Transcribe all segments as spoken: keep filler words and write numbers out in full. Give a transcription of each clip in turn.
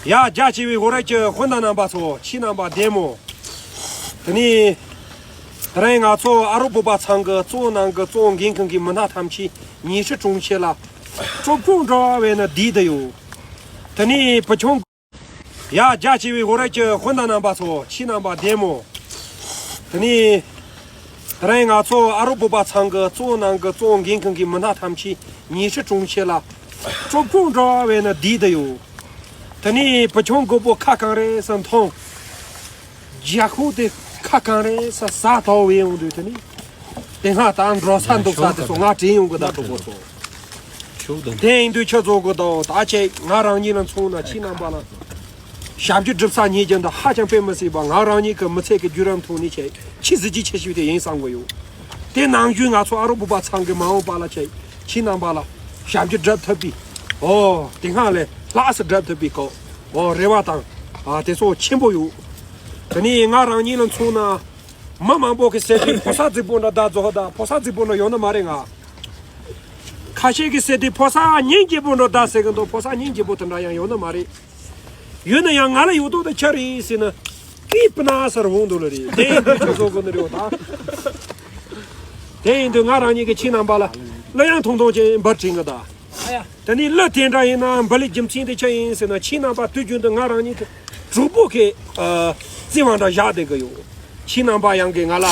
ཡ། རྒྱ་ཆེ་བའི་ཧོ་ར་ཅི་སྤུན་ཟླ་རྣམ་པ་ཚོ། ཁྱེད་རྣམ་པ་བདེ་མོ། དེ་ནས་དེ་རིང་ང་ཚོ་ཨ་རོ་བོད་པ་ཚང་གི་གཙོ་བོ་ནང་གི་གཙོ་བོ་འགན་འཁུར་མཁན་མི་སྣ་ཐམས་ཅད་ཉི་ཁྲི་གྲོང་ཁྱེར་ལ་གྲོགས་པོ་འདྲ་བས་ན་བསྡད་དེ་ཡོད། དེ་ནས་བུ་ཆུང་། ཡ། རྒྱ་ཆེ་བའི་ཧོ་ར་ཅི་སྤུན་ཟླ་རྣམ་པ་ཚོ། ཁྱེད་རྣམ་པ་བདེ་མོ། དེ་ནས་དེ་རིང་ང་ཚོ་ཨ་རོ་བོད་པ་ཚང་གི་གཙོ་བོ་ནང་གི་གཙོ་བོ་འགན་འཁུར་མཁན་མི་སྣ་ཐམས་ཅད་ཉི་ཁྲི་གྲོང་ཁྱེར་ལ་གྲོགས་པོ་འདྲ་བས་ན་བསྡད་དེ་ཡོད། དེ་ནས་བུ་ཆུང་རྒད་པོ་ཁ་གང་རེད་ཟེར་མཐོང་། རྒྱ་ཁོ་དེ་ཁ་གང་རེད་ཟེར་ཟ་དོ་བས་ཡོང་དུས། དེ་ནས་དེ་སྔ་ད་འགྲོ་ས་འདུག་ས་དེ་ཚོ་ང་དྲན་ཡོང་གི་ད་གྲོགས་པོ་ཚོ། དེ་ཡིན་དུས་ཁྱོད་ཚོ་གི་ད་ད་ཆེ་ང་རང་ཉིད་ལ་མཚོན་ན། ཁྱེད་རྣམ་པ་ལ་ཞབས་ཀྱི་སྒྲུབ་ས་རྙེད་རྒྱུ་འདི་ཧ་ཅང་དཔེ་མི་སྲིད་པ། ང་རང་ཉིད་ཀྱི་མི་ཚེ་གི་བརྒྱུད་རིམ་ཐོག་ནས་ཆེ་ཆེས་གཟི་བརྗིད་ཆེ་ཤོས་དེ་ཡིན་བསམ་གི་ཡོད། དེ་ནང་བཞིན་ང་ཚོ་ཨ་རོ་བོད་པ་ཚང་གི་མ་འོངས་པ་ལ་ཆེ་ཁྱེད་རྣམ་པ་ལ་ཞབས་ཀྱི་སྒྲུབ་ཐུབ་པའི། ཨོ། དེ་སྔ་ལས་ལྷག་སུ་སྒྲུབ་ཐུབ་པའི་སྐོར། ཨོ། རེ་བ་དང་། ཨ། དེ་ཚོ་ཆེན་པོ་ཡོད། དེ་ནས་ང་རང་ཉིད་ལ་མཚོན་ན། མི་མང་པོ་གི་ཟེར་དུས་ཕོ་གསར་རྫིག་པོ་འདྲ་ད་རྫོགས། ད་ཕོ་གསར་རྫིག་པོ་འདྲ་ཡོང་ནི་མ་རེད་ང་། ཁ་ཤས་ཀྱིས་ཟེར་དུས་ཕོ་གསར་སྙིང་རྗེ་པོ་འདྲ་ད་ཟེར་གི་འདུག་ཕོ་གསར་སྙིང་རྗེ་པོ་དེ་འདྲ་ཡང་ཡོང་ནི་མ་རེད། ཡོད་ན་ཡང་ང་ལ་ཡོད་དོ་དེ་ཆ་རེད་ཟེར་ན། ཀི་པི་ན་སར་འོང་འདུག་ལ་རེད། དེ་ཡིན་དུས་ཁྱོད་ཚོ་གོ་ནི་རེད་ད། དེ་ཡིན་དུས་ང་རང་ཉིད་ཀྱིས་ཁྱེད་རྣམ་པ་ལ་གླུ་དབྱངས་ཐུང་ཐུང་ཅིག་འབུལ་དྲན་གི་ད། དེ་ནས་གླུ་དེ་འདྲ་ཡིན་ན་འབུལ་ལེ་རྒྱུ་མཚན་དེ་ཆ་ཡིན་ཟེར་ན། ཁྱེད་རྣམ་པ་དུས་རྒྱུན་དུ་ང་རང་ཉིད་ཀྱི་གྲོགས་པོ་གི་ཨ་བརྩེ་བ་འདྲ་བཞག་བསྡད་གི་ཡོད། ཁྱེད་རྣམ་པ་ཡང་གི་ང་ལ་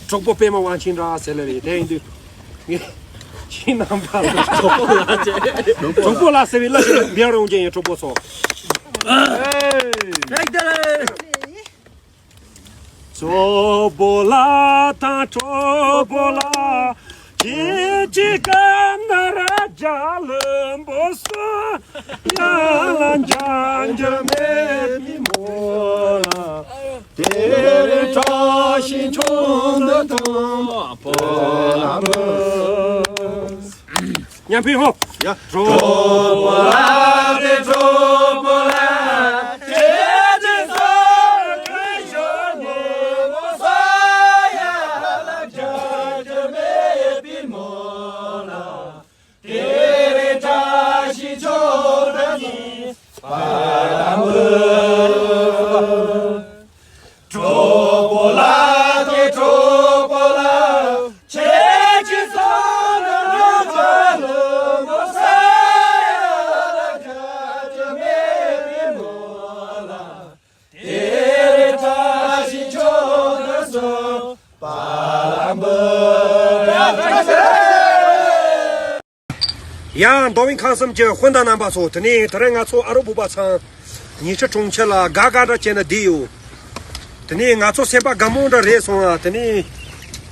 གྲོགས་པོ་པད་མ་དབང་ཆེན་འདྲ་ཟེར་ལེ་རེད། དེ་ཡིན་དུས་ངས་ཁྱེད་རྣམ་པ་ལ་གྲོགས་པོ་ལ་ཟེར་བའི་གླུ་ཞིག་འབུལ་རོགས་བྱེད་ཡིན། གྲོགས་པོ་ཚོ། གྲོགས་པོ་ལ་དང་གྲོགས་པོ་ལ། ཁྱེད་ཀྱི་སྐད་ན་ར་རྒྱ་ལུམ་པོ་སོ། ཡ་ལ་འཇམ་འཇམ་མེད་པའི་མོ་ལ། དེ་རིང་བཀྲ་ཤིས་མཆོག་འདི་དང་བོ་ལ་འབུལ། མཉམ་འབུལ་ཧོ། ཡ། གྲོགས་པོ་ལ་དེ་གྲོགས་པོ་ལ། ཁྱེད་ཀྱི་སོ་ཁ་ཤོ་ནི་བོ་སོ་ཡ་ལ་རྒྱ་རྒྱ་མེད་པའི་མོ་ལ། དེ་རིང་བཀྲ་ཤིས་མཆོག་འདི་ནི་བ་ལ་འབུལ། གྲོགས་པོ་ལ་དེ་གྲོགས་པོ་ལ། ཁྱེད་ཀྱི་སོ་ནི་ར་བ་ལ་འབུལ་ས་ཡ་ལ་རྒྱ་རྒྱ་མེད་པའི་མོ་ལ། དེ་རིང་བཀྲ་ཤིས་མཆོག་འདི་སོ་བ་ལ་འབུལ། ཡ། མདོ་དབུས་ཁམས་གསུམ་གྱི་སྤུན་ཟླ་རྣམ་པ་ཚོ། དེ་ནས་དེ་རིང་ང་ཚོ་ཨ་རོ་བོད་པ་ཚང་ཉི་ཁྲི་གྲོང་ཁྱེར་ལ་དགའ་དགའ་འདྲ་བྱས་ནས་བསྡད་ཡོད། དེ་ནས་ང་ཚོ་སེམས་པ་དགའ་མོ་འདྲ་རེད་སོང་ང་། དེ་ནས་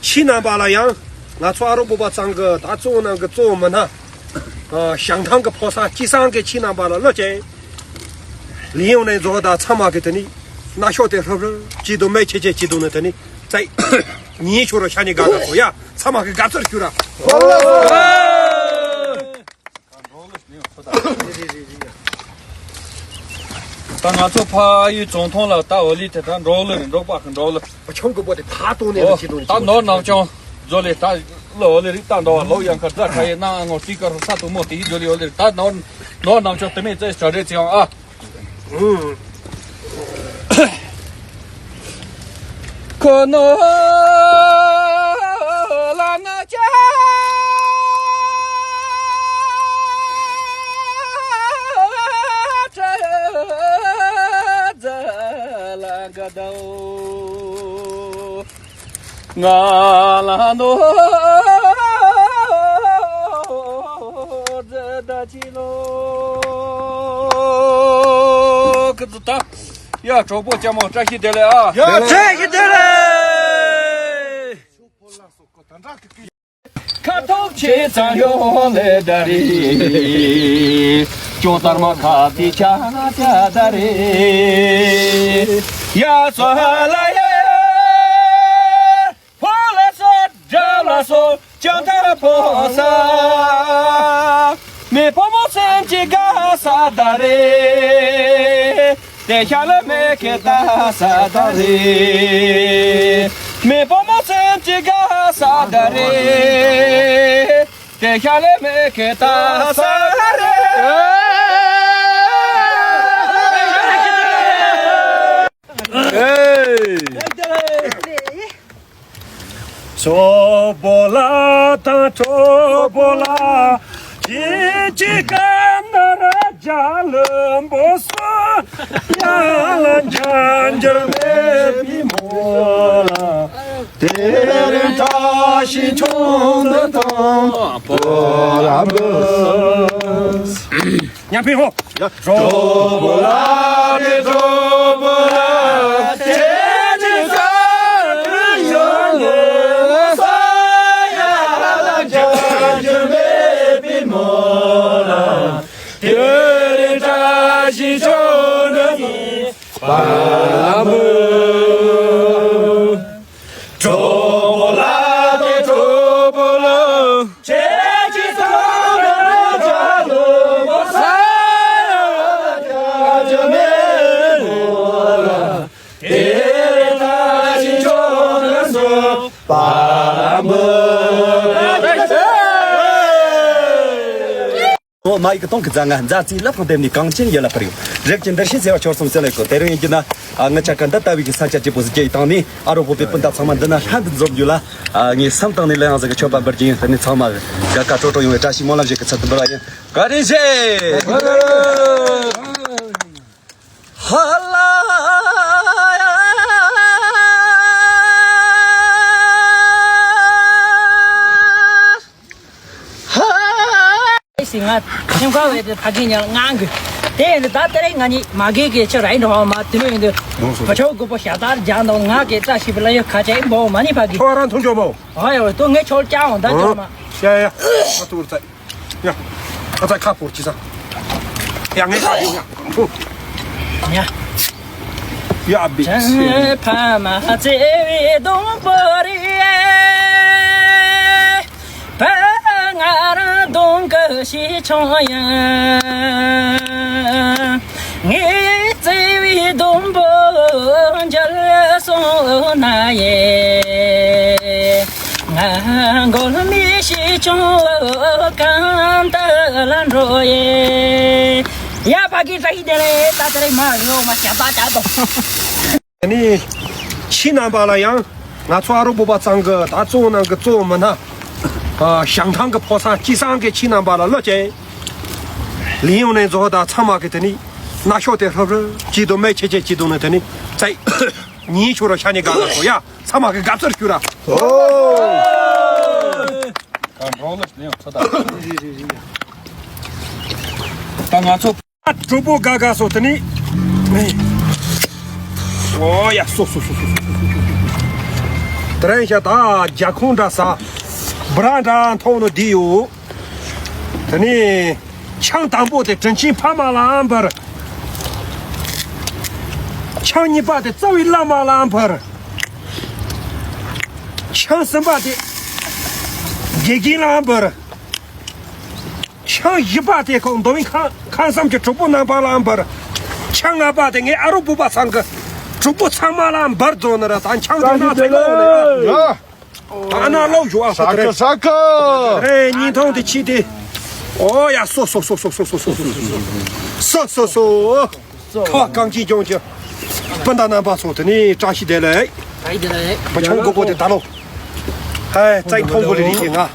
ཁྱེད་རྣམ་པ་ལ་ཡང་ང་ཚོ་ཨ་རོ་བོད་པ་ཚང་གི་ད་གཙོ་བོ་ནང་གི་གཙོ་བོ་མི་སྣ། ཨ། ཞང་ཐང་གི་ཕོ་གསར་སྐྱིད་སང་གི་ཁྱེད་རྣམ་པ་ལ་གླུ་ཅན། ལིའུ་ནས་རྫོགས་ད་ཚང་མ་གི་དེ་ནི་རྣ་ཤོག་དེ་ཧྲབ་ཧྲབ་བྱེད་དུ་མེད་ཆེ་ཆེ་བྱེད་དུ་ནི་དེ་ནི་ཙའི་ཉིན་ཤོར་ར་ཤ་ཉེ་དགའ་དགའ་སོ་ཡ། ཚང་མ་གི་དགའ་ཚོར་ཞུ་ར། ད་ང་ཚོ་ཕ་ཡུལ་ཙོང་ཐོང་ལ་ད་འོ་ལི་དེ་ད་འབྲོག་གླུ་རེད། འབྲོག་པ་གི་འབྲོག་གླུ། ཆུང་གི་པོ་དེ་ཕ་ཏོང་ནས་ལ་ཁྱི་ཏོང་ད་ནོར་ནང་ཅང་ཛོ་ལེ་ད་ལོ་འོ་ལི་རིགས་ད་འདྲ་བ་ལོ་ཡང་ཁར་ཛ་ཁ་ཡེ་ན་ངོ་སི་ཀར་ས་ཏུ་མོ་དེ་ཡི་ཛོ་ལེ་འོ་ལི་རིགས་ད་ནོར་ནོར་ནང་ཅང་དེ་མེད་ཙེ་ཅ་རེ་ཙེ་ཡང་ཨ། ཁོ་ནོ་ལ་ན་ཅ་ཅ་ཛ་ལ་ག་དོ། ང་ལ་ནོ་ཛ་ད་ཅི་ལོ། ཁི་ཙི་ད། ཡ། གྲོགས་པོ་ལྕམ་མོ་བཀྲ་ཤིས་བདེ་ལེགས་ཨ། ཡ། བཀྲ་ཤིས་བདེ་ལེགས། ཁ་ཐོག་ཆེ་ཚང་ཡོ་ལེ་ད་རེ། ཅོ་ཏར་མ་ཁ་ཏི་ཆ་ན་ཅ་ད་རེ། ཡ་སོ་ཧ་ལ་ཡ། ཕོ་ལ་སོ་དགྲ་ལ་སོ་ཅང་ཐ་ཕོ་ས། མེ་ཕོ་མོ་སེམས་ཀྱི་དགའ་ས་ད་རེ། དེ་ཤ་ལ་མེ་ཁེ་ད་ས་ད་རེ། མེ་ཕོ་མོ་སེམས་ཀྱི་དགའ་ས་ད་རེ། དེ་ཤ་ལ་མེ་ཁེ་ད་ས་རེ། གྲོགས་པོ་ལགས་དང་གྲོགས་པོ་ལགས། ཁྱེད་ཀྱི་སྐབས་ན་ར་རྒྱ་ལོན་པོ་སོ་ཡ་ལ་འཇམ་འཇམ་མེད་པའི་མོ་ལ། དེ་རིང་བཀྲ་ཤིས་ཆུང་དུ་དང་པོ་ལ་འབུལ། ཉམས་པའི་ཧོ། གྲོགས་པོ་ལགས་ཀྱི་གྲོགས་པོ་ལགས། ཁྱེད་ཀྱི་སྐབས་ན་ཡོང་ནས་ས་ཡ་ལ་བྱ་རྒྱུ་མེད་པའི་མོ་ལ། དེ་རིང་བཀྲ་ཤིས་ཆུང་དུ་པ་ལ་འབུལ། གྲོགས་པོ་ལགས་ཀྱི་གྲོགས་པོ་ལགས། ཁྱེད་ཀྱི་ཐོག་ནས་བྱ་ལོ་བོ་ས་ཡ་ལ་བྱ་རྒྱུ་མེད་མོ་ལ། དེ་རིང་བཀྲ་ཤིས་ཆུང་དུ་སོ་པ་ལ་འབུལ། ཨོ་མ་ཡིག་གི་སྟོང་གི་རྩ་ལྔ་མཛའ་བརྩེའི་རླབས་དང་ལྡན་ནས་གངས་ཅན་ཡུལ་ལ་འཕུར་ཡོད། རིགས་ཀྱི་འདུ་ཤེས་བརྩེ་བ་སྐྱོར་གསུམ་བརྩེ་ལེ་ཀོ། དེ་རིང་ཡིན་གྱི་ན། ཨ། ངི་ཆ་ག་འདི་ལྟ་བུའི་གི་ས་ཆ་སྐྱིད་པོ་ཟིག་སྐྱེལ་བཏང་ནས་ཨ་རོ་བོད་པའི་སྤུན་ཟླ་ཚང་མ་འདི་ན་ལྷན་དུ་འཛོམས་རྒྱུ་ལ། ཨ། ངས་སེམས་གཏིང་ནས་ལེགས་ཡང་ཟིག་གི་མཆོད་པ་འབུལ་གྱི་ཡིན། དེ་ནས་ཚང་མ་དགའ་དགའ་སྤྲོ་སྤྲོ་ཡོང་བའི་བཀྲ་ཤིས་སྨོན་ལམ་ཞིག་གི་ཚུལ་དུ་འབུལ་བ་ཡིན། བཀའ་དྲིན་ཆེ། ཧ་ལ་ཧ། ཞིག་ང་ཁྱིམ་ཁ་བའི་དེ་ཕ་གི་ཉལ་ངང་གི། དེ་ཡིན་ད་དེ་རིང་ང་གཉིས་མ་གི་གི་ཆུ་ར་ཡིན་འགྲོ་བ་མ་དེ་ལོ་ཡིན་དུ། བུ་ཆོ་དགུ་པོ་ཞག་ལྟར་རྒྱག་འདུག་ང་གི་རྩ་ཞིབ་ལ་ཡོད་ཁ་ཆེ་འབོ་མ་ནི་ཕ་གི། ཁོ་རང་ཐུང་ཆོ་མོ། ཨ་ཡོ་དུ་ངས་ཆོལ་ཀྱང་འོང་ད་ཆོ་མ། ཡ་ཡ་ཡ། ཨ་ཏུ་རྩ། ཡ། ཨ་ཙ་ཁ་ཕོར་ཅི་ས། ཡ་ངས་ཁ་ཡོང་ཡ། ཡ། ཡ་བི་ཚེ། ཕ་མ་བརྩེ་བའི་སྡོང་པོ་རེད། ཕ་ང་རང་སྡོང་གི་ཞིག་ཆུང་ཡང་། ངའི་བརྩེ་བའི་སྡོང་པོ་འཇལ་སོང་ན་ཡེ། ང་མགོ་མི་ཤེས་ཆུང་གང་ལྟར་ལ་འགྲོ་ཡེ། ཡ་ཕ་གི་ཏྲ་ཧི་དེ་རེད་ད་དེ་རེད་མ་ཡོང་མ་བྱ་ད་བྱ་དོ། དེ་ནས་ཁྱེད་རྣམ་པ་ལ་ཡང་ང་ཚོ་ཨ་རོ་བོད་པ་ཚང་གི་ད་གཙོ་བོ་ནང་གི་གཙོ་བོ་མི་སྣ། ཞང་ཐང་གི་ཕོ་སང་སྐྱིད་སང་གི་ཁྱེད་རྣམ་པ་ལ་བློ་ཅན། ལིང་ཡོང་ནས་རྫོགས་ད་ཚང་མ་གི་དེ་ནས་རྣ་ཤོག་དེ་ཧྲབ་ཧྲབ་ཅིག་དུ་མེད་ཆེ་ཆེ་ཅིག་དུ་ནས་དེ་ནས་ཙའི། ཉིན་ཆོ་ར་ཤ་ནས་དགའ་དགའ་ཤོ་ཡ། ཚང་མ་གི་དགའ་ཚོར་ཞུ་ར། ཨོ། གང་རོགས་ལ་ལེན་ཚོ་ད། ད་ང་ཚོ། གྲོགས་པོ་དགའ་དགའ་སོ་དེ་ནི། ཨོ་ཡ་སོ་སོ་སོ་སོ། དེ་རིང་ཤ་ད་རྒྱ་ཁུང་འདྲ་ས། བྲ་འདྲ་མཐོང་ནོ་དེ་ཡོད། དེ་ནི། ཆང་དང་པོ་དེ་དྲིན་ཆེན་ཕ་མ་ལ་འབུལ། ཆང་གཉིས་པ་དེ་རྩ་བའི་བླ་མ་ལ་འབུལ། ཆང་གསུམ་པ་དེ་དགེ་རྒན་ལ་འབུལ། ཆང་བཞི་པ་དེ་ཁོང་མདོ་དབུས་ཁམས་ཁམས་གསུམ་གྱི་གྲོགས་པོ་རྣམ་པ་ལ་འབུལ། ཆང་ལྔ་པ་དེ་ངའི་ཨ་རོ་བོད་པ་ཚང་གི་གྲོགས་པོ་ཚང་མ་ལ་འབུལ་རྫོགས་ནི་ར་ད་ཆང་དེ་ན་ཚེ་གང་ནས་ཨ། ཨ་ན་ལོ་ཞུ་ཨ་ཧོ་ས་ཏེ་ཁ་ས་ཁ། རེ་ཉིན་ཐོང་དེ་ཕྱི་དེ། ཨོ་ཡ་སོ་སོ། སོ་སོ་སོ། ཁ་བ་གངས་ཅན་ལྗོངས་ཀྱི་སྤུན་ཟླ་རྣམ་པ་ཚོ་དེ་ནི་བཀྲ་ཤིས་བདེ་ལེགས། བཀྲ་ཤིས་བདེ་ལེགས། བུ་ཆུང་དགུ་པོ་དེ་ད་ལོ། ཧེ་ཙའི་མཐོང་གོ་ལི་རིགས་ཀྱི་ང་།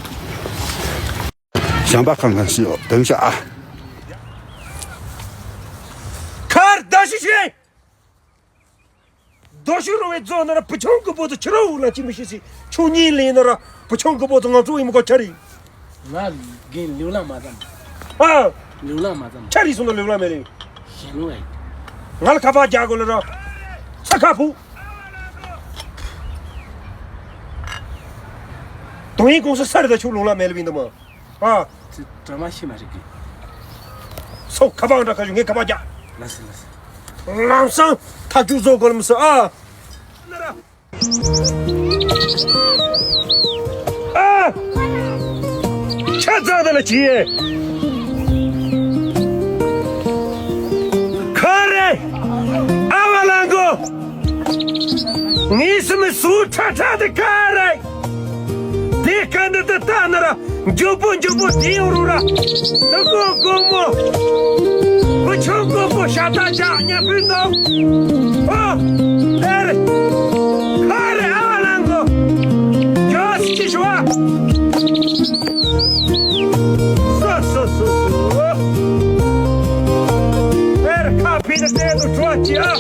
ཞང་པ་ཁང་ཁང་ཞིག་དེང་ཤ་ཨ། ཁར་ད་ཤི་ཤི། རྡོ་ཤུ་རུ་བའི་རྫོང་ན་ར་བུ་ཆུང་གི་བུ་དུ་ཁྱི་རོ་འུ་ལ་ཅི་མི་ཤེས་སི་ཆུ་གཉིས་ལེན་ན་ར་བུ་ཆུང་གི་བུ་དུ་ང་ཚོ་ཡི་མི་གོ་ཁྱ་རི། ང་གི་ལུག་ལ་མ་ཙམ། ཨ། ལུག་ལ་མ་ཙམ། ཁྱ་རི་སོང་ན་ལུག་ལ་མེ་ལེ། ཞེ་ལུག་ཨེ། ང་ལ་ཁ་པར་རྒྱག་དགོས་ལ་ར། ས་ཁ་ཕུ། དོན་ཡིན་ཀུང་སི་ས་རི་ད་ཆུ་ལུག་ལ་མེ་ལེ་བིན་དུ་མ། ཨ། ཙི་དྲ་མ་ཤི་མ་རིག་གི། སོ་ཁ་པར་འདྲ་ཁ་ཞུ་ངས་ཁ་པར་རྒྱག་ལ་སི་ལ་སི། ལམ་སང་ཐག་ཆུ་བཟོ་དགོས་ལ་མི་སི་ཨ། ཨ། ཆ་ཚང་དེ་ལ་ཅི་ཡེ། ཁ་རེ། ཨ་བ་ལང་གོ། ངའི་སི་མི་སུ་ཁྲ་ཁྲ་དེ་ཁ་རེ། དེ་ཁ་འདི་དེ་ལྟ་ན་ར། མགྱོགས་པོ་མགྱོགས་པོ་དེ་ཡོང་རུ་ར། དུ་ཀོ་ཀོ་མོ། བུ་ཆུང་ཀོ་ཀོ་ཤ་ཏ་ཅག་ཉ་ཕུད་ནོ། ཨོ། ཨེ་རེ། ཁ་རེ་ཨ་བ་ལང་གོ། ཇོ་སི། སོ་སོ་སོ་སོ། ཨེར་ཁ་ཕི་ནི་དེ་ནུ་བྲོ་ཅི་ཨ།